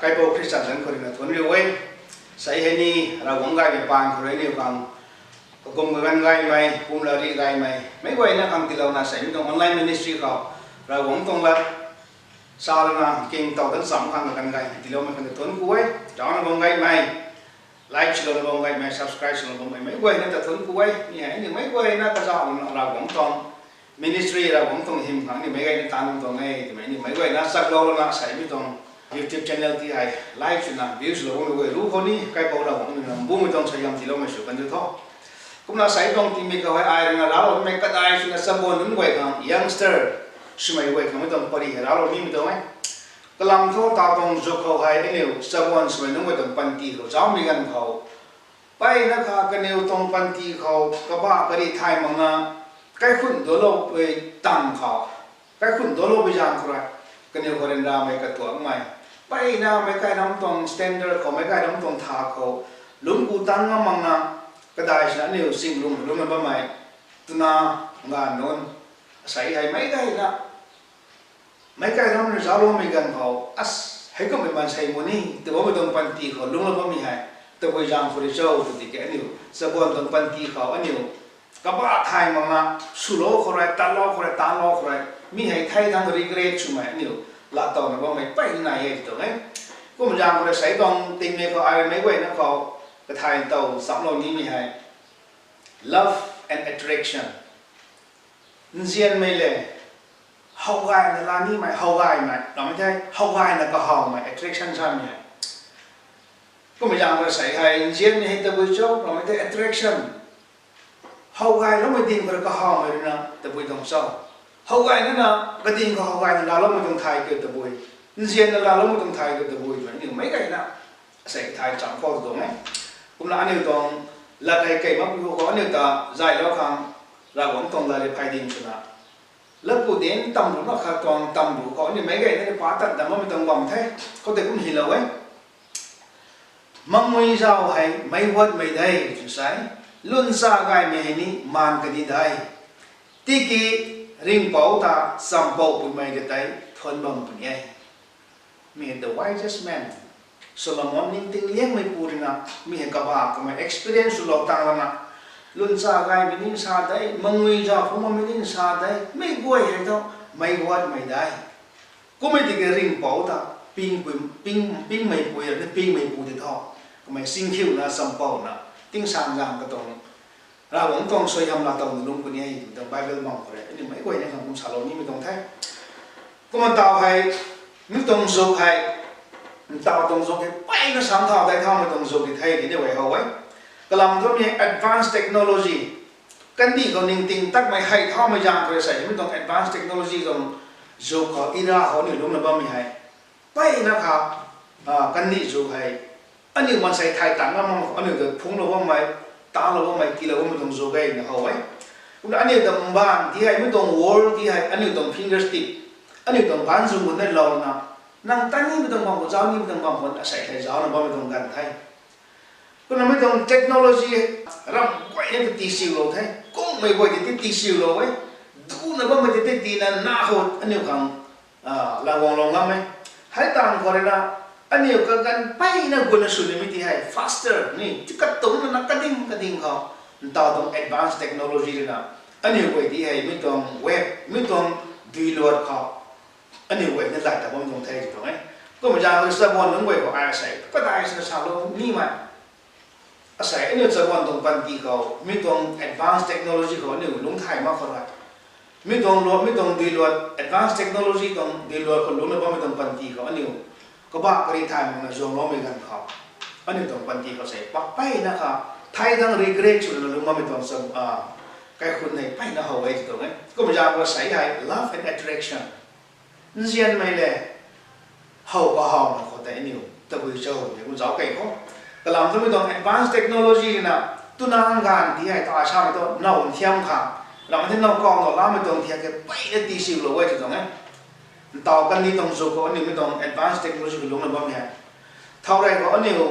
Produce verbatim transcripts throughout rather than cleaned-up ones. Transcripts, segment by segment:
Kaipouc Khrista zanc khou rui na thuanc riu e. Sei hei ni Ravguangc gaymei paan khou rui aniu khang kakum kaganv gaymei, pumla ri gaymei meic guayna khang tiilouna sei mi tuang online ministry khou Ravguangc tuang lat salouna king tow tan cham khang kaganv gaymei tiiloumei khang ta thuanc ku e. Zaucna bam gaymei, like swlouna bam gaymei, subscribe swlouna bam gaymei meic guayna ta thuanc ku e. Mi hei aniu meic guayna kazauhlouna Ravguangc tuang ministry, Ravguangc tuang hym khang aniu meic guayna taanv tuang e twmei aniu meic guayna chaklou lana sei mi tuang YouTube channel ti hei like swna views lou guay ru khou ni Kaipouc Ravguangc nang bumei tuang suaihiam tiiloumei sw kan diu tho. Kumna sei tuang tingmei khou hei ai rui na racloumei kadai swna chabuan nunc guay khang youngster swmei guay khang mi tuang pary hei raclou nimei tuang e. Kalam thu taw tuang zuk khou hei aniu chabuan swmei nunc guay tuang panty khou zaumei ganv khou, mpeyna kha kaniw tuang panty khou kabah kari thay makna, kaikhunc duancloupui tang khou, kaikhunc duancloupui zaeng khou rui kaniw khou ryanramei katuakmei, mpeyna meic kai ram tuang standard khou, meic kai ram tuang tha khou lungc ku tan ngam makna, kadai swna aniu singlung lungna bammei twna nganv nunc, asei hei meic guayna meic kai ram rui zaucloumei ganv khou, as, heikummei maansei mu ni tw bammei tuang panty khou lungclou bammei hei tabui zaeng khou rui cho tw tiki aniu chabuan tuang panty khou aniu kabah thay makna, swlou khou rui, tatlou khou rui, tatlou khou rui, mi hei thei thangc regret swmei aniu laatowna bammei mpeyna nai e tw tuang e. Kum zaeng khou rui sei tuang tingmei khou ai meic guayna khou kathay tow chamlou nimei hei love and attraction. Nzianmei le howgayna laa nimei, howgaymei ramei the, howgayna kahawmei, attraction samei hei. Kummei zaeng rui sei hei nzianmei hei tabui cho ramei the, attraction. Howgayloumei ding khou rui kahawmei rui na tabui tuang cho. Howgayna na kading khou howgayna laaloumei tuang thay kiu tabui, nzianna laaloumei tuang thay kiu tabui twmei aniu meic guayna asei kathay cham khou tuang e. Kumna aniu tuang lat hei kei makpui khou aniu ta zaylou khang Ravguangc tuang lat rui phay ding swna latku dinc tamruhna khat tuang tamruh khou aniu meic guayna rui pa tat dam bammei tuang bam the. Khoutei kum hylou e. Mangmui zauc hei meic guatmei de tw sei, lungcha gaymei hei ni maan kani de. Tiki ringhpouc ta champoupui mei ta tei thuanc bam puni e. Mi hei the wisest man, Solomon ningting liangmeipu rui na, mi hei kabah kamei experience swlou tang lana, lungcha gaymei ni sa de, mangmui zauc phungc bammei ni sa de, mei guay hei thu meic guatmei de. Kummei tiki ringhpouc ta pingpui, ping, pingmeipui ni pingmeipu tei thu, kamei singkhiuna champouna tingsaeng zaeng katuang Ravguangc tuang suaihiam laatowna lungc puni e twmei tuang Bible bam khou rui aniu meic guayna khang kum salou nimei tuang the. Kumna taw hei, mi tuang zuk hei, ntaw tuang zuk hei mpeyna sang thau dai thaumei tuang zuk di the tini guay how e. Kalam thu mi advanced technology, kandih khou ningting takmei hei thaumei zaeng khou rui sei mi tuang advanced technology tuang zuk khou, era khou aniu lungcna bammei hei mpeyna kha, kandih zuk hei aniu maansei thay tan ngam mak khou aniu ta phungclou bammei, tanlou bammei, tiilou bammei tuang zuk e na how e. Kumna aniu ta mbaanv ti hei, mi tuang world ti hei aniu tuang fingers tip, aniu tuang baanc zung khou neihlouna, nang tan nimei tuang bam khou, zauc nimei tuang bam khou asei hei zaucna bammei tuang ganv the. Kumna mi tuang technology ram guayna ta tisiulou the, kummei guay ti tisiulou e, duna bammei ti tei tiina na khou aniu khang laguanglou ngam e. Hei tang khou rui na, aniu kaganv mpeyna gutna sw nimei ti hei faster ni ti katumna na kading kading khou, ntaw tuang advanced technology rui na, aniu guay ti hei mi tuang web, mi tuang duiluat khou aniu guay ni lay ta bam tuang the tw tuang e. Kummei zaeng rui chabuan nunc guay khou ai asei kadai swna salou nimei, asei aniu chabuan tuang panty khou mi tuang advanced technology khou aniu lungc thay mak khou rui, mi tuang luat, mi tuang duiluat, advanced technology tuang duiluat khou lungcna bammei tuang panty khou aniu kabah kari thay makna zuangloumei ganv khou, aniu tuang panty khou sei pak mpeyna kha thei thangc regret swna lungc bammei tuang kaikhunc hei mpeyna how e tw tuang e. Kummei zaeng khou sei hei love and attraction, nzianmei le how kahawmei khou tei aniu tabui cho ni kum zauc kei khou. Kalam thu mi tuang advanced technology rui na, twna ganv ti hei ta samei thu now nthiam khang, ramei the now kau now lamei tuang thiak khe mpeyna tisiulou e tw tuang e. Ntaw kandih tuang zuk khou aniu mi tuang advanced technology khou lungcna bammei hei, thow rey khou aniu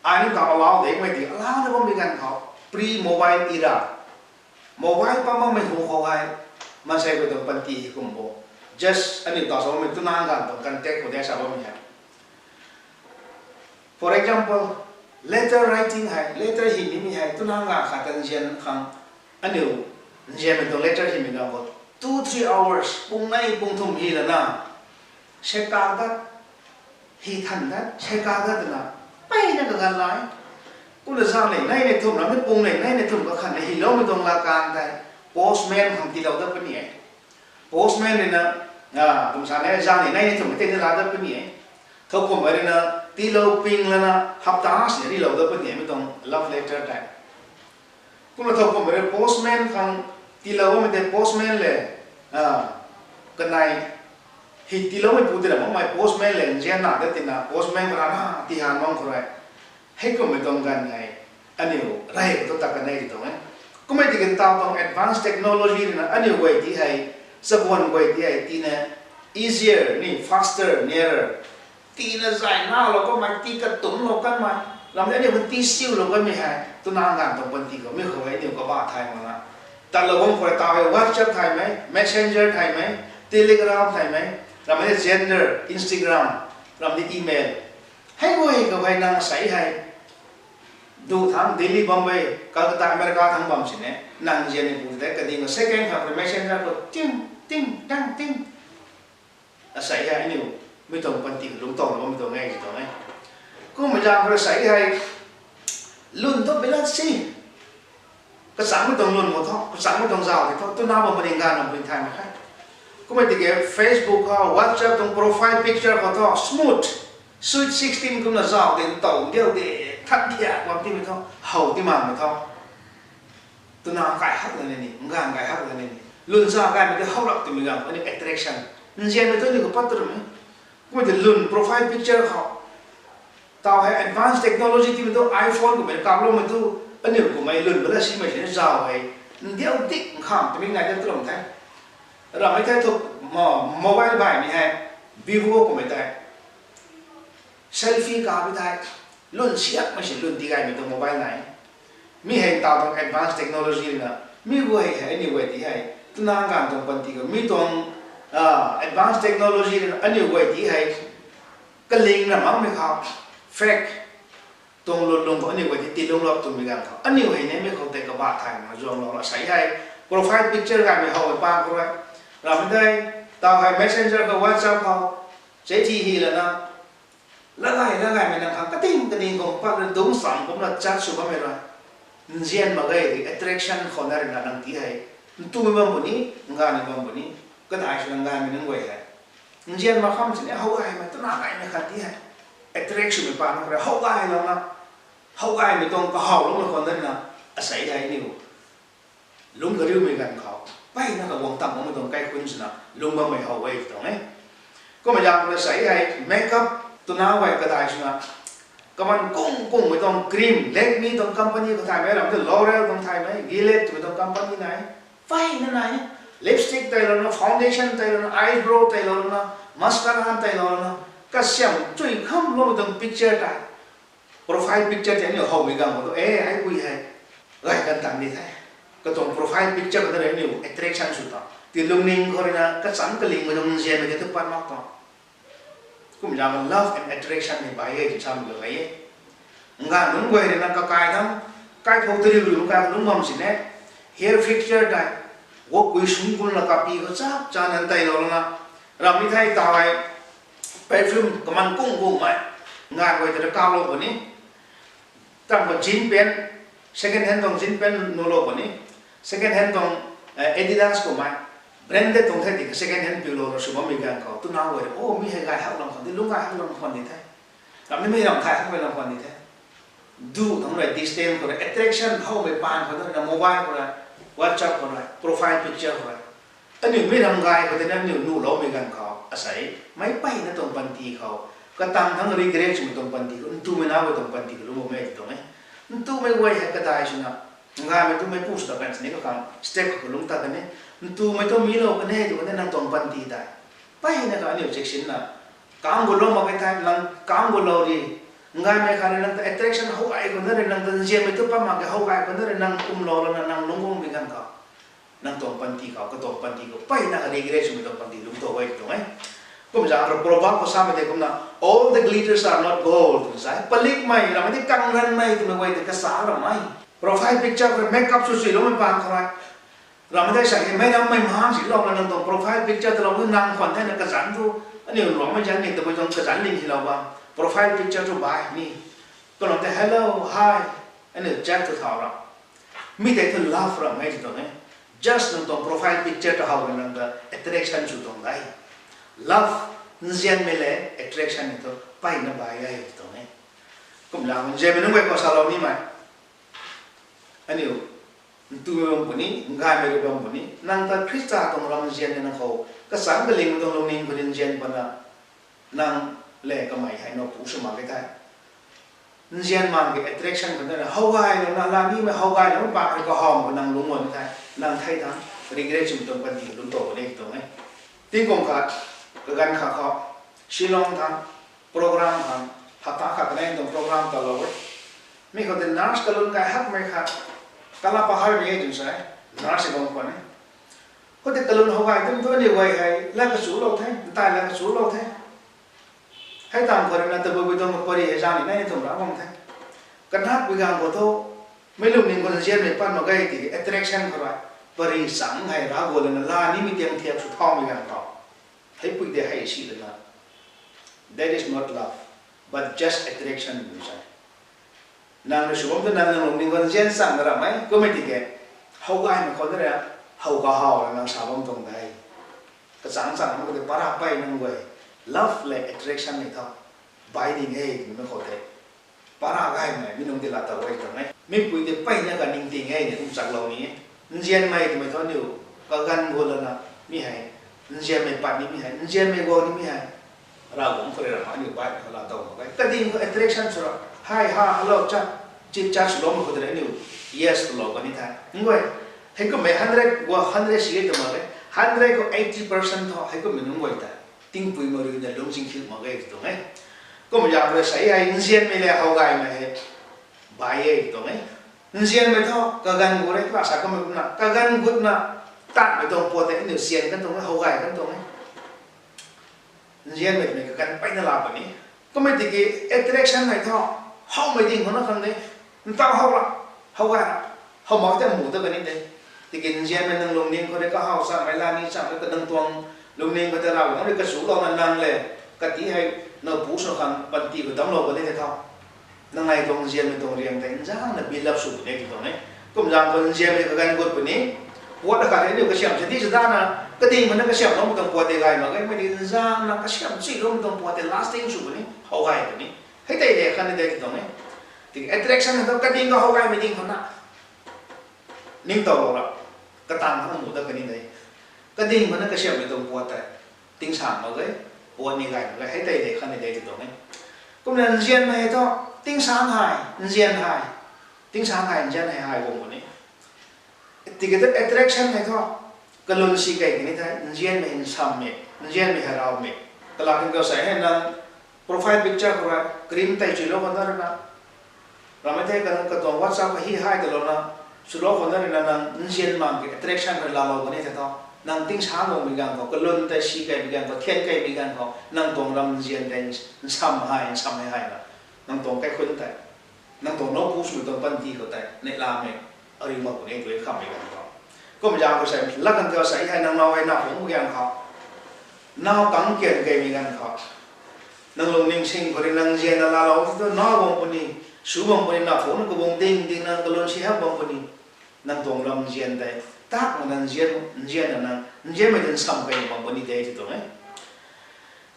ai ni ta allow de mei ti allow na bammei ganv khou, pre-mobile era, mobile pam makmei hu khou hei maansei guay tuang panty hei kum bo, just aniu ta sa bammei twna ganv tuang contact khou de sa bammei hei For example, letter writing hei, letter himei hei twna ganv khat ta nzian khang, aniu nzianmei tuang letter himei ganv khou two three hours, pung nei pung thum hi lana, seka dat, hi than dat, seka dat twna, mpeyna kaganv lai. Kumna zaeng lev nei ni thumh ram ni pung lev nei ni thumh kakhan hei hyloumei tuang laa kan tei postman khang tiilou dat puni e. Postman rui na, kum sa ne, zaeng lev nei ni thumh tei ni laa dat puni e. Thowkumhmei rui na tiilou ping lana hapta sini rilou dat puni e mi tuang love letter tei. Kumna thowkumhmei rui postman khang tiilou bammei tei postman lev, kanei hei tiiloumei pu tina makmei postman lev nzian na de tina postman khou rana tihan mang khou rui, heikummei tuang ganv hei aniu rey khou tu ta kanei ti tuang e. Kummei tiki taw tuang advanced technology rui na aniu guay ti hei, chabuan guay ti hei tina easier ni faster, nearer, tina zay nalou kanmei, ti katumclou kanmei, ram de aniu khang ti siulou kanmei hei twna ganv tuang panty khou mi khou hei aniu kabah thay makna, tatlou bam khou rui taw hei WhatsApp thaymei, Messenger thaymei, Telegram thaymei, ram de gender, Instagram, ram de email, hei guay khou hei nang sei hei duh thangc Delhi, Bombay, Calcutta, America thangc bam sini nang nzianmei pu tei kading khou second khang rui Messenger khou ting ting tang ting, asei hei aniu mi tuang panty khou lungc towlou bammei tuang e ti tuang e. Kummei zaeng khou rui sei hei lwn thu bilat si, kachangmei tuang lwn khou thu, kachangmei tuang zauc tei thu twna bam puni, ganv bam puni thay mak khe. Kummei tiki Facebook khou, WhatsApp tuang profile picture khou thu smooth, sweet sixteen kumna zauc de, ntaw ndiu de, than thiak bam timei thu, how ti makmei thu twna kai hak la ni ni, ganv kai hak la ni ni, lwn za gaymei tei how rap twmei ganv khou aniu attraction, nzianmei thu aniu khou pat tu ram e. Kummei tei lwn profile picture khou taw hei advanced technology timei thu iPhone kummei kaploumei thu, aniu kummei lwn bala simei sini zauc hei ndiu dik nkham twmei nai ta tu ram the. Ramhmei thei thu mobile baihmei hei Vivo kummei tei selfie kapmei thei lwn siakmei si lwn tigaymei tuang mobile nai. Mi hei taw tuang advanced technology rui na, mi guay hei aniu guay ti hei twna ganv tuang panty khou mi tuang advanced technology rui na aniu guay ti hei kaling na makmei khou fake tuang lwnlung khou aniu guay ti tiilung lou twmei ganv khou aniu hei neimei khou tei kabah thay makna zuanglou la sei hei profile picture gaymei howmei pang khou rui, ramhmei tei taw hei Messenger khou, WhatsApp khou, chethi hi lana, lagay lagaymei nang khang kating kaning khou pat rui dungc cham kumna chat sw bammei rui nzian mak ge ti attraction khou na rui na nang ti hei ntumei bam puni, nganvmei bam puni, kadai swna nganvmei nunc guay hei nzian mak kham sini howgaymei twna gaymei khat ti hei attract swmei pang khou rui howgaylouna, howgaymei tuang kahawloumei khou na rui na, asei hei aniu lungc kariumei ganv khou mpeyna kaguang tam makmei tuang kaikhunc swna lungc bammei how e tuang e. Kummei zaeng khou rui sei hei makeup twna guay kadai swna kaman kung kungmei tuang cream, Lakme tuang company khou thaymei, ram tu L'Oreal tuang thaymei, Gillette twmei tuang company nai, mpeyna nai, lipstick tei louna, foundation tei louna, eyebrow tei louna, mascara tei louna, kasiam chui khamloumei tuang picture tei profile picture tei aniu howmei ganv khou tu e, hei pui hei gay kan tan di the. Katuang profile picture khou na rui aniu attraction sw ta ti lungning khou rui na kachang kalingmei tuang nzianmei tei tu pat mak ta. Kum zaeng love and attraction ni bai e ti samei khou e. Nganv nunc guay rui na kakai thangc, kaiphou tariu rui kai lungc bam sini, hair fixture tei, gukpui sungc kumna kapi khou chap chana tei louna, ramhmei thei taw hei perfume kaman kung kungmei nganv guay tei rui kaplou puni. Tang khou jean pant, second hand tuang jean pant nuhlou puni. Second hand tuang Adidas kummei branded tuang the ti second hand piulou na sw bammei ganv khou twna guay rui o mi hei gay hak lam khwan di, lungc gay hak lam khwan di the. Ramhmei ram thay hakmei lam khwan di the. Duh thangc rui distance khou rui attraction howmei pang khou na rui na mobile khou rui, WhatsApp khou rui, profile picture khou rui aniu mi ram gay khou tei na aniu nuhloumei ganv khou asei meic mpeyna tuang panty khou katang thangc regret swmei tuang panty khou ntumei nac guay tuang panty khou lungc bammei ti tuang e. Ntumei guay hei kadai swna gaymei tumei pu sw ta kan sini kakhang step khou lungc ta kan e. Ntumei tu milou kan e tw kan e nang tuang panty tei mpeyna kha aniu cheksinna kang gulou mak e thei nang kang gulou ri, gaymei kha rui nang ta attraction howgay khou na rui nang ta nzianmei tu pat mak ke howgay khou na rui nang kumlou lana nang lungc guangmei ganv khou nang tuang panty khou, katuang panty khou mpeyna kha regret swmei tuang panty lungc tow e tuang e. Kum zang rui Proverb khou samei tei kumna, all the glitters are not gold twna sa e. Palikmei, ramei tei kangranmei twmei guay tei kasa ramei. Profile picture khou makeup sw suiloumei pang khou rui, ramei tei sa hei meic rammei maang silouna nang tuang profile picture talou nang khwan thena kazanc thu, aniu Ruangmei zanc ni tabui tuang kazanc ling hilou bam. Profile picture thu bai ni. Kanac tei hello, hi, aniu chat tu thau ra. Mi tei thu love ramei ti tuang e. Just nang tuang profile picture ta how nang ta attraction sw tuang de. Love, nzianmei le attraction ni thu mpeyna bai e ti tuang e. Kum zang nzianmei nunc guay khou salou nimei, aniu ntumei bam puni, ngaymei rui bam puni, nang ta Khrista tuang ramzian ni nang khou kachangc kalingmei tuang lungning khou nzian pana, nang le kamei hei now pu sw mak e thei, nzian maan ki attraction khou na howgaylouna la nimei howgayloumei pang hei kahawmei khou nang lungc guang e thei, nang thei thangc regret swmei tuang panty lungc tow puni ti tuang e. Tingkum khat, kaganv khat khou, Shillong thangc, program khang, hapta khat kanei tuang program talou e. Mi khou tei nurse kalun kai hakmei khat, kala paharmei e twna sa e, nurse bam khwan e. Khoutei kalun howgay twmei tu aniu guay hei lat kachulou the, ntai lat kachulou the. Hei tang khou rui na tabui bui tuang kapari hei zang ni nei ni thum ra bam the. Kanakpui ganv khou thu, meic lungning khou nzianmei pat mak ge tiki attraction khou rui, pari changc hei Ravguangc lana la nimei tiang thiak sw thaumei ganv khou, heipui tei hei si lana, that is not love, but just attraction twna sa e. Nang rui sw bam tu nang nang lungning khou nzian chang na ramei kummei tiki, howgaymei khou na rui, how kahaw la nang sa bam tuang de. Kachangc chang na khou tei para pey nang guay, love le attraction ni tho, bai ding e twmei khou tei, para gaymei mi nunc tei laa tow e tuang e. Mipui tei mpeyna kaningting e ni kum chaklou ni e. Nzianmei twmei thu aniu kaganv gut lana, mi hei, nzianmei pat nimei hei, nzianmei guang nimei hei, Ravguangc khou rui ramh aniu bai khou laa tow mak ge. Kading khou attraction sw ra, hi ha hello chat, chit chat swloumei khou tei aniu yes twlou kani the. Nguay, heikummei hundred guang hundred si e tw mak ge, hundred khou eighty percent tho heikummei nunc guay tei tingpui ma rui na lungzing khiu mak ge ti tuang e. Kum zang rui sa e hei nzianmei le howgaymei hei bai e ti tuang e. Nzianmei thu kaganv gut e, kasa kummei kumna kaganv gutna tatmei tuang puat tei aniu sian kan tuang e, howgay kan tuang e. Nzianmei twmei kaganv mpeyna laa puni. Kummei tiki attraction hei thu, howmei ding khou na khang de, ntaw how ra, howgay ra, how mak tei mu ta kani de. Tiki nzianmei nang lungning khou rui kahaw changmei la ni changmei ka nang tuang lungning khou tei Ravguangc rui kachulouna nang le, kati hei, now pu sw khang panty khou damclou kani de tho. Nang nei tuang nzianmei tuang riang tei nzangna build up sw puni ti tuang e. Kum zang khou nzianmei kaganv gut puni. Puat akhat hei aniu kasiam sidi sw dana, kading khou na kasiamloumei tuang puat tei gay mak ge, mei ni nzangna kasiam chiloumei tuang puat tei lasting sw puni, howgay puni. Hei tei le khatni de ti tuang e. Tiki attraction hei thu kading khou howgaymei ding khou na ningtowlou ra, katang khou na mu ta kani de. Kading khou na kasiammei tuang puat tei tingsaeng mak ge, puat ni gay mak ge, hei tei le khatni de ti tuang e. Kumna nzianmei hei thu, tingsaeng hei, nzian hei, tingsaeng hei nzian hei hei guang puni. Tiki thu attraction hei thu, kalun si kei kani thei, nzianmei hei nsammei, nzianmei hei rawmei. Kalam kan kau sa hei nang profile picture khou rui cream tei chuilou khou na rui na, ramei thei katuang WhatsApp khou hi hi talouna, swlou khou na rui na nang nzian maan ki attraction rui laalou kani thei thu, nang tingsaeng guangmei ganv khou, kalun tei si keimei ganv khou, thian keimei ganv khou, nang tuang ram nzian tei nsam hei, nsam hei hei na, nang tuang kaikhunc tei, nang tuang now pu swmei tuang panty khou tei neihlamei ariu mak puni tu e khammei ganv khou. Kum zang khou sa, lat kan kau sa hei nang now hei na phungc pu ganv khou, now tangc kian keimei ganv khou, nang lungning sing khou rui nang nzianna laalou ti thu na bam puni, sw bam puni, na phungc na kabung ding ding nang kalun si hak bam puni, nang tuang ram nzian tei, tak mak na nzian, nzianna nang, nzianmei tei nsam kei bam puni de ti tuang e.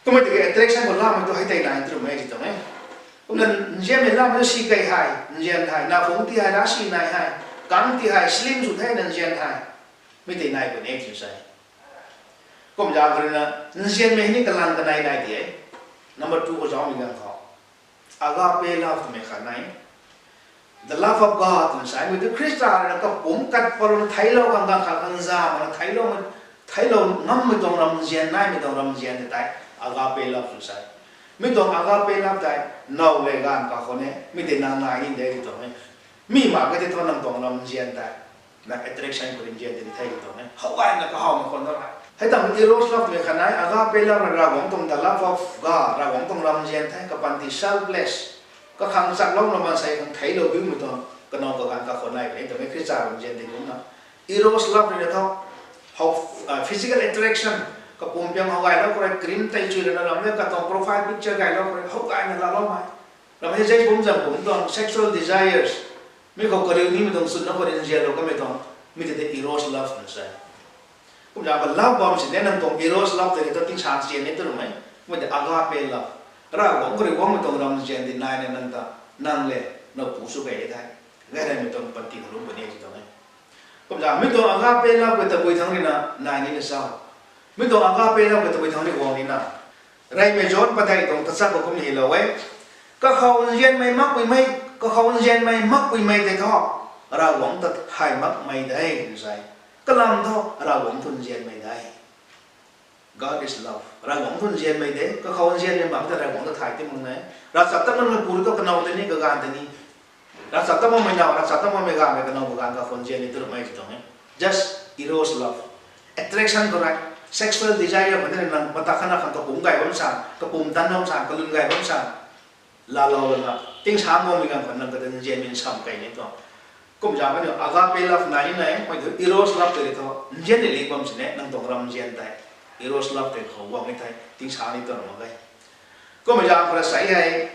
Kummei tiki attraction khou lamei tu hei tei nai twmei ti tuang e. Kumna nzianmei lamei tu si kei hei, nzian hei, na phungc ti hei, na si nai hei, kangc ti hei, slim sw thei na nzian hei, mi tei nai puni ti sa e. Kum zang khou rui na, nzianmei ni kalang kanei nai di e. Number two khou zaumei ganv khou, agape love twmei khat nai. The love of God twna sa e, mei tu Khrista rui na kapumc kat palouna theiclou khang ganv khat khang zan makna theiclou, theiclou ngammei tuang ram nzian naimei tuang ram nzian tei tei, agape love twna sa e. Mi tuang agape love tei, now le ganv kakhou ne, mi tei nang nai ni de ti tuang e. Mi mak ke tei thu nang tuang ram nzian tei, nang attraction khou ram nzian tei ni thei ti tuang e. Howgayna kahawmei khou na ra Hei tangv eros love twmei khat nai, agape love na Ravguangc tuang the love of God, Ravguangc tuang ramzian the, kapanty selfless, kakhang chaklouna maansei khang theiclou biumei tuang, kanow kaganv kakhou nai e twmei Khrista ramzian tei kumna. Eros love rui na thu, how, uh, physical attraction, kapum piang how gaylou khou rui, cream tei chui lana ram le, katuang profile picture gaylou khou rui, how gayna laaloumei. Ram hei zei bum zam kum tuang sexual desires, mi khou kariu nimei tuang chwnna khou rui nzianlou kamei tuang, mi tei tei eros love na sa. Kumna ka love bam sini nang tuang eros love tei ta tingsaeng sian ni tu rumei, mi tei agape love. Ravguangc khou rui guangmei tuang ramzian di naina nang ta, nang le, now pu sw key the. Gaymei tuang panty khou lum puni e ti tuang e. Kumna mi tuang agape love khou tabui thangc rui na nai nina sa. Mi tuang agape love khou tabui thangc rui guang nina. Reymei John padeih tuang tachat khou kumna hylou e. Kakhou nzianmei makpuimei, kakhou nzianmei makpuimei tei thu, Ravguangc ta thay makmei de, nzai. Kalam thu, Ravguangc thu nzianmei de. God is love. Ravguangc thu nzianmei de, kakhou nzianmei mak ta Ravguangc ta thay ti mak e. Ravchaptatmei pu rui thu kanow tei ni, kaganv tei ni. Ravchaptat makmei now, ravchaptat makmei ganv mei kanow kaganv kakhou nzian ni tu rumei ti tuang e. Just eros love. Attraction khou rui, sexual desire khou ni nang mata khatna khang kapum gay bam sa, kapum tan bam sa, kalun gay bam sa. Laalou lana, tingsaeng guangmei ganv khou nang kata nzianmei nsam key ni tuang. Kumna kaniw agape love nai ni nai, mei thu eros love tei thu, nzian ni ling bam sini, nang tuang ramzian tei. Eros love tei khou guang ni thei, tingsaeng ni tuang mak ge. Kumna zaeng khou rui sa hei,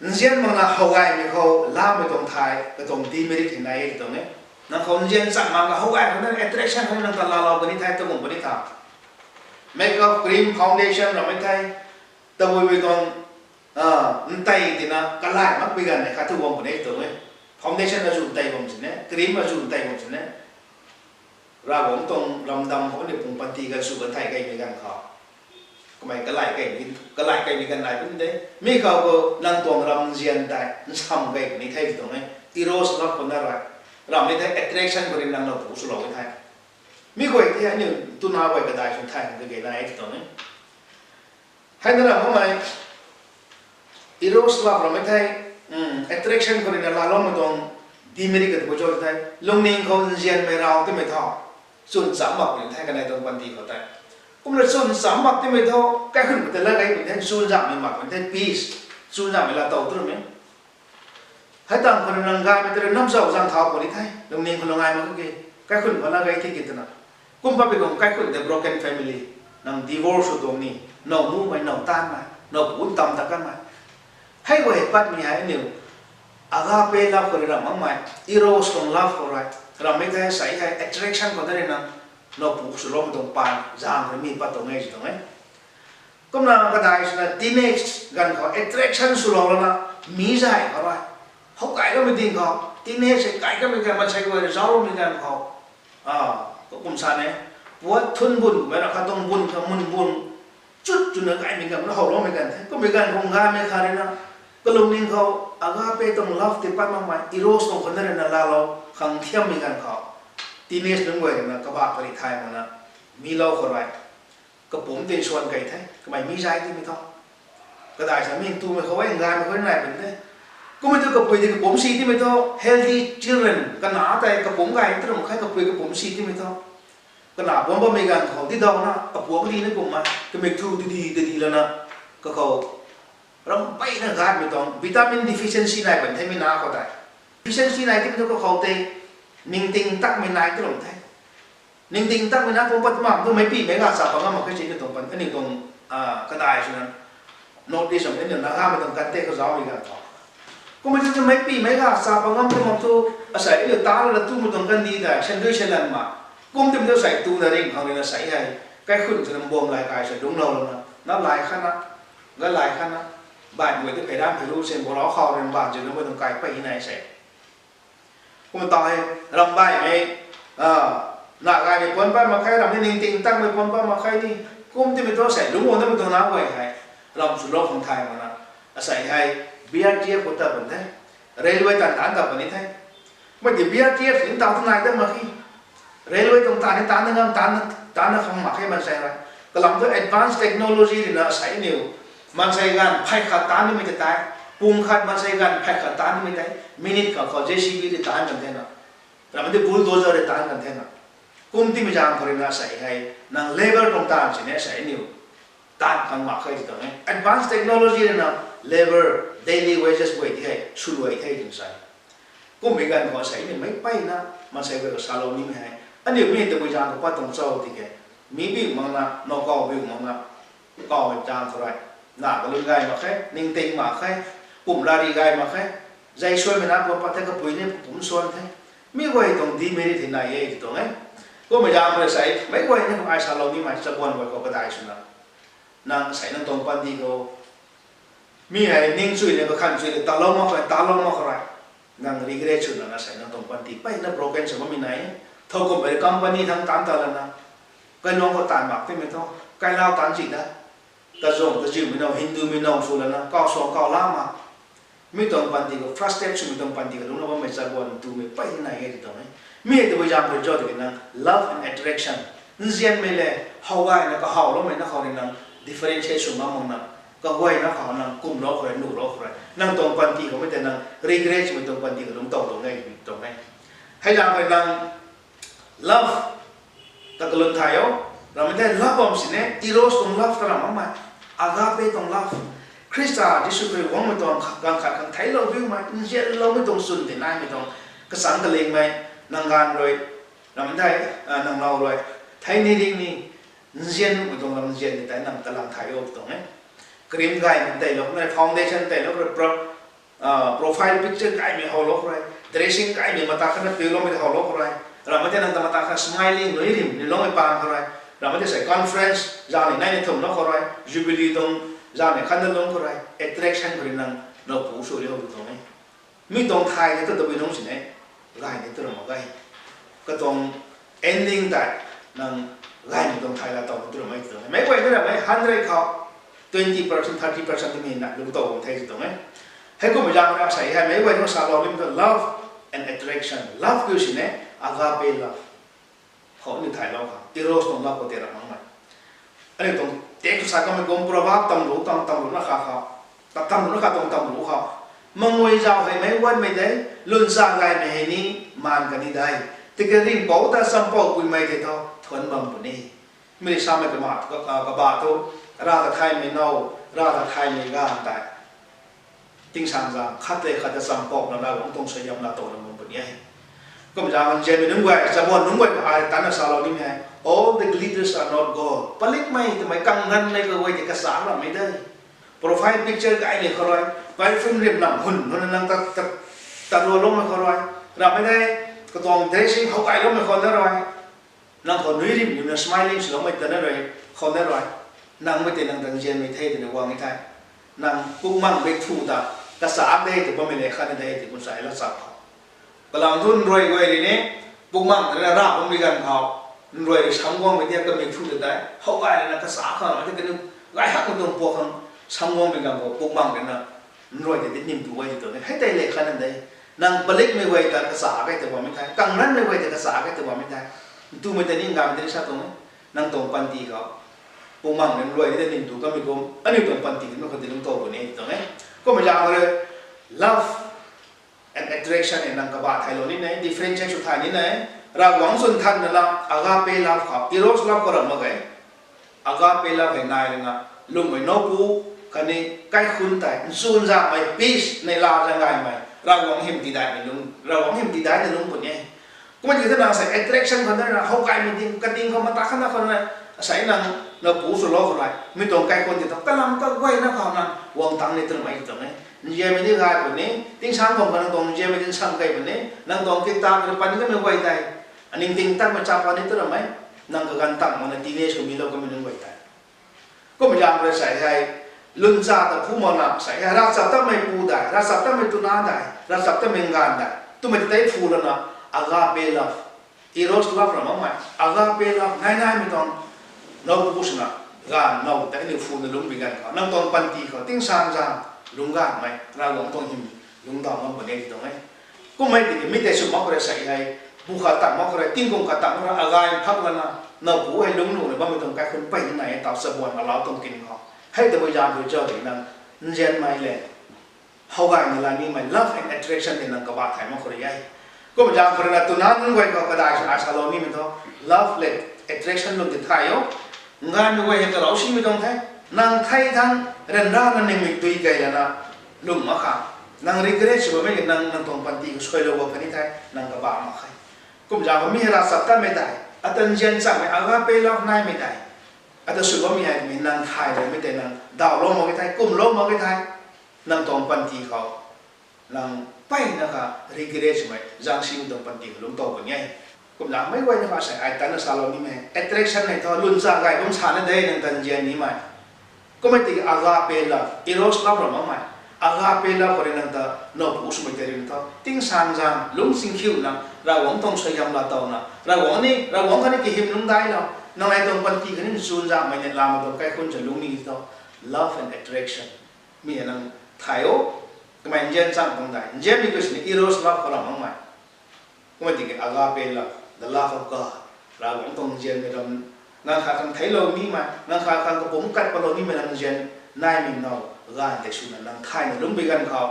nzian makna how gaymei khou, lamei tuang thai, katuang demerit hei nai e tuang e. Nang khou nzian chang mak ka how gay khou na attraction khou nang ta laalou puni thei, takum puni tha. Makeup, cream, foundation, ramei thei, tabuibui tuang, ah, ntei tina, kalai makpui ganv nei khat thu guang puni tuang e. Foundation azu ntei bam sini, cream azu ntei bam sini. Ravguangc tuang ramdam khou ni pung panty ganv sw kan thei keymei ganv khou. Kamei kalai key, kalai keymei ganv nai puni de. Mi khou khou nang tuang ramzian tei, nsam key puni thei tuang e. Eros love khou na rui. Ramei thei attraction khou rui nang lou pu swlou e thei. Mi guay tei aniu tuna guay kadai sw thei kage nai e tuang e. Hei na ram makmei, eros love ramei thei, attraction khou rui na laaloumei tuang demerit kata pu cho thei, lungning khou nzianmei raw timei thu, chwn cham mak puni thei kanei tuang panty khou tei. Kumna chwn cham mak timei thu, kaikhunc khou tei la gay puni thei, chwn zammei mak puni thei, peace, chwn zammei laa tow tu rumei. Hei tangv khou rui nang gaymei tei rui nam zau zang thau puni thei, lungning khou lung gay mak kaki, kaikhunc khou la gay thi ki twna. Kum pat pui tuang kaikhunc tei broken family, nang divorce sw tuang ni, now mumei, now taanvmei, now pu tam ta kanmei. Hei guay patmei hei aniu agape love khou rui ram makmei, eros tuang love khou rui, ramei thei sa hei attraction khou na rui nang, now pu swloumei tuang paan, zaeng rui mi pat tuang e ti tuang e. Kumna kadai swna teenage ganv khou attraction swlou lana, mi zay khou rui. How gayloumei ding khou, teenage hei kai kamei ganv, maansei guay rui zaucloumei ganv khou. Ah, kum sa ne, puat thun bun, mei ra khat tuang bun, kha mun bun, chut chuna gaymei ganv, na howloumei ganv the. Kummei ganv khou gaymei khat rui na, kalungning khou, agape tuang love tei pat makmei, eros tuang khou na rui na laalou, khang thiammei ganv khou. Teenage nunc guay rui na, kabak pari thay makna, mi lou khou rui. Kapumc tei suan key the, kamei mi zay timei thu. Kadai sa mi tumei khou e, ngaymei khou nai puni the. Kummei thu kapui tei kapumc si timei thu, healthy children, kana tei kapumc gay tu ram khe kapui kapumc si timei thu. Kana bam bammei ganv khou, di dauna, apuak di na kumna, kamik thu di di, di di lana, kakhou. Ram peyna gaymei tuang, vitamin deficiency nai puni the mi na khou tei. Deficiency nai timei thu kakhou tei, ningting takmei nai tu ram the. Ningting takmei na pum pat mak tu meicpimei ga cha pa ngam mak khe ti ni tuang pan, aniu tuang, ah, kadai swna. North East aniu Nagamei tuang kante khou zaumei ganv khou. Kummei thu meicpimei ga cha pa ngam tu mak thu, asei aniu ta lana tumei tuang kandih tei, sandui seilan ma. Kum timei thu asei tuna ring khang rui na sa hei. Kaikhunc swna mbam lai kai sa lungclou lana. Na lai khatna, ga lai khatna. Baihmei tei phey ram phey lu se, bolau khou rui bam ziu na mei tuang kai pey nai se. Kum ta hei, ram baihmei, ah, na gaymei puan pat mak khe, ram ni ningting takmei puan pat mak khe ni, kum timei thu asei lungc guang namei tuang na guay hei, ram swlou khang thay makna, asei hei, B R T F khou tat puni the, railway taanv taanc tat puni the. Mei ti B R T F ni taanv tu nai tat mak khe. Railway tuang taanv ni taanc na ngam, taanc na, taanc na khang mak khe maansei rui. Kalam thu advanced technology rui na asei aniu. Maansei ganv phey khat taanc nimei tei tei. Pung khat maansei ganv phey khat taanc nimei tei. Minute khat khou J C B rui taanc kan thena. Ramei tei bulldozer rui taanc kan thena. Kum timei zaeng khou rui na sei hei, nang labour tuang taanv sini sei aniu taanv khang mak khe ti tuang e. Advanced technology rui na labour, daily wages guay ti hei swluai the twna sa. Kummei ganv khou sei aniu meic mpeyna maansei guay khou salou nimei hei, aniu mi tabui zaeng khou pat tuang cho tiki, mi biu makna, now kaw biu makna, kaw hei zaeng khou rui, na kalun gay mak khe, ningting mak khe, pum rari gay mak khe, zei suaimei na pu pat the, kapui ni pum suan the. Mi guay tuang demerit hei nai e ti tuang e. Kummei zaeng khou sei meic guay ni ai salou nimei chabuan guay khou kadai swna, nang sei nang tuang panty khou mi hei ningchuina kakhan chuina talou mak khe, talou mak khe, nang regret swna na sei nang tuang panty mpeyna broken sw bammei nai e. Thow kummei company thangc taanc ta lana, kailuang khou taanv mak timei thu, kailau taanc chi da, kazuang kaziumei now, Hindumei now sw lana, kaw suang kaw la mak. Mi tuang panty khou frustrate swmei tuang panty khou lungcna bammei chabuan twmei mpeyna nai e ti tuang e. Mi hei tabui zaeng khou cho tiki nang love and attraction, nzianmei le, how gayna kahawloumei na khou rui nang differentiate sw ngam makna, kaguayna khou nang kumlou khou rui, nuhlou khou rui, nang tuang panty khoumei tei nang regret swmei tuang panty khou lungc tow tuang e ti tuang e. Hei zaeng khou nang love ta kalun thay o. Ramei the love bam sini eros tuang love ta ram makmei, agape tuang love, Khrista Jisu Khrist guangmei tuang kha- ganv khat khang theiclou biumei, nzianloumei tuang chwn tei naimei tuang, kachang kalingmei, nang ganv rui, ramei the, nang now rui, thei ni ring ni, nzianmei tuang lam nzian tei nang kalam thay o tuang e. Cream gaymei teilou khou rui, foundation teilou khou rui, pro- profile picture gaymei howlou khou rui, dressing gaymei mata khatna piuloumei howlou khou rui, ramei tei nang ta mata khatna smiling nui rim ni loumei pang khou rui, ramei tei sei conference zang ni nai ni thumlou khou rui, jubilee tuang zang ni khatna lung khou rui, attraction khou rui nang now pu sw ri o tuang e. Mi tuang thay ni tu tabui nungc sini gay ni tu ram mak ge. Katuang ending tei nang gaymei tuang thay la tow ni tu ram e ti tuang e. Meic guay ni ramei hundred khou twenty percent, thirty percent tei mi na lungc tow bam the ti tuang e. Heikummei zaeng rui sei hei meic guay ni salou nimei tu love and attraction, love kiu sini agape love khou ni thaylou kha, eros tuang love khou tei ram makmei. Aniu tuang text khou sa kamei kum, Proverb tamru, tam- tamruna kha khou, ta- tamruna kha tuang tamru khou, mangui zau hei meic guanmei de, lwncha gaymei hei ni maan kani de, tiki ringhpouc ta champoupuimei tei thu thuanc bam puni. Mi rui samei kama, ka- kaba thu, Rav ta thaymei now, Rav ta thaymei ganv tei tingsaengzaeng khat le khat ta champouhna Ravguangc tuang suaihiam laa tow lam bam puni e. Kum zaeng nzianmei nunc guay, chabuan nunc guay khou ai tanna salou nimei hei, all the glitters are not gold. Palikmei twmei kangranmei kaguay tei kachak rammei de. Profile picture gaymei khou rui, perfume rim nam hun hun nang ta- ta- tarualoumei khou rui, ramei de, katuang dressing how gayloumei khou na rui, nang khou nui rim rimna smiling swloumei ta na rui, khou na rui, nang mei tei nang ta nzianmei the twna guang e the. Nang pukmang bik thu ta kachak de tw bammei le khatna de tw kum sa e lachak khou. Kalam thu nruai guay rui ni, pukmang ta na rap bammei ganv khou, nruai rui sam guangmei tia kamik thu ta tei how gay rana kachak khang na tei kaniw gay hakmei tuang puak khang sam guangmei ganv khou pukmang rui na nruai tei ti nim tu guay ti tuang e. Hei tei le khatna de, nang palikmei guay ta kachak e tw bammei the, kangranmei guay ta kachak e tw bammei the, ntumei tei ni ngamei tei ni sa tuang e. Nang tuang panty khou pukmang rui nruai tei nim tu kamei kum aniu tuang panty khou khou ti lungc tow puni ti tuang e. Kummei zaeng khou rui love and attraction e nang kaba thaylou ni ne, differentiate sw thay ni ne. Ravguangc chwn thanna lam agape love khou, eros love khou ram mak ge. Agape love hei nai rui na, lwmmei nowpu khatni kaikhunc tei nchun zaengmei, peace neihla zaeng gaymei, Ravguangc hym tidaihmei lung, Ravguangc hym tidaihna lungc puni e. Kumna tiki thu nang sei attraction khou na rui na how gaymei ding kating khou mata khatna khou na, sei nang nowpu swlou khou rui, mi tuang kaikhunc ti thu kalam kaguayna khou nang guang tang ni twmei ti tuang e. Nzianmei ni gay puni, tingsaeng bam khou nang tuang nzianmei ti nsam key puni, nang tuang kiktak rui pan kamei guay tei, aningting takmei chap pat ni tu ramei, nang kaganv tang makna teenage khou milou kamei nunc guay tei. Kummei zaeng rui sei hei, lwncha ta phu makna sei hei, ravchaptatmei pu dei, ravchaptatmei tuna dei, ravchaptatmei nganv dei twmei tei phu lana, agape love, eros love ram makmei, agape love nai naimei tuang, nowpu swna, ganv now tei aniu phuna lungcmei ganv khou, nang tuang panty khou tingsaengzaeng lungc ganmei, Ravguangc tuang hym lungc daw ngam puni e ti tuang e. Kummei tiki mi tei sw mak khou rui sei hei, pu khat tang mak khou rui, tingkum khat tang mak khou rui, agay phak lana, nowpu hei lungc luna bammei tuang kaikhunc mpeyna nai e, taw chabuan alau tuang kin khou. Hei tabui zaeng rui cho tiki nang nzianmei le, how gayna la nimei love and attraction tei nang kaba thay mak khou rui e. Kum zaeng khou rui na twna nunc guay khou kadai sw ai salou nimei thu, love le attraction lung ti thay o. Nganvmei guay hei karau simei tuang the. Nang thei thangc ryanrana ningmei dui key lana lung mak kha. Nang regret sw bammei nang nang tuang panty khou suailou bam kani the, nang kabah mak khe. Kum zaeng khou mi hei ravchaptatmei tei, ata nzian changmei agape love naimei tei, ata sw bammei hei mi nang thay loumei tei nang dawlou mak e the, kumlou mak e the, nang tuang panty khou nang mpeyna kha regret swmei zaeng simei tuang panty khou lungc tow puni e. Kumna meic guayna kha sei ai tanna salou nimei attraction hei thu lwn cha gay bam sana de nang ta nzian nimei. Kummei tiki agape love, eros love ram makmei. Agape love khou rui nang ta nowpu swmei tei rui thu tingsaengzaeng lungc chingkhiuna, Ravguangc tuang suaihiam laa towna, Ravguangc ni, Ravguangc khatni kahym lungc daiclou, nang hei tuang panty khatni nchunzanmei neihlamei tuang kaikhunc sa lungc ni thu, love and attraction. Mi hei nang thay o. Kamei nzian chang tuang dei nzianmei khou sini eros love khou ram makmei. Kummei tiki agape love, the love of God, Ravguangc tuang nzianmei ram, nang kha khang theiclou nimei, nang kha khang kapumc kat palou nimei ram nzian naimei now ganv tei swna nang thayna lungc bi ganv khou,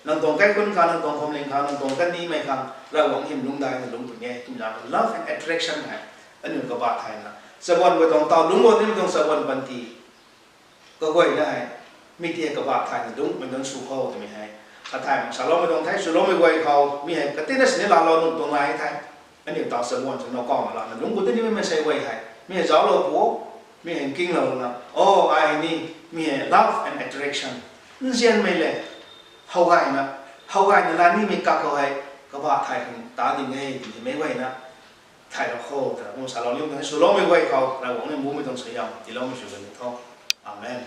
nang tuang kaikhunc khang, nang tuang phuamling khang, nang tuang kanimei khang Ravguangc hym lungc daina lungc puni e. Kumna love and attraction hei aniu kabah thayna chabuan guay tuang taw lungc guang nimei tuang chabuan panty kaguayna hei, mi ti hei kabah thayna lungcmei nunc sw khou twmei hei, kathay mak saloumei tuang the. Swloumei guay khou mi hei katina sini laalou nuh tuang nai the. Aniu taw chabuan sw now kawna lana lungc gu tini mei maansei guay hei mi hei zauclou pu, mi hei nkinglou na, o, ai hei ni, mi hei love and attraction, nzianmei le, howgayna, howgayna laa nimei kak khou hei kabah thay khang ta ding e twmei meic guayna thaylou kho twna kum salou ni tuang the. Swloumei guay khou Ravguangc ni mbumei tuang suaihiam tiiloumei sw kan ni tho. Amen.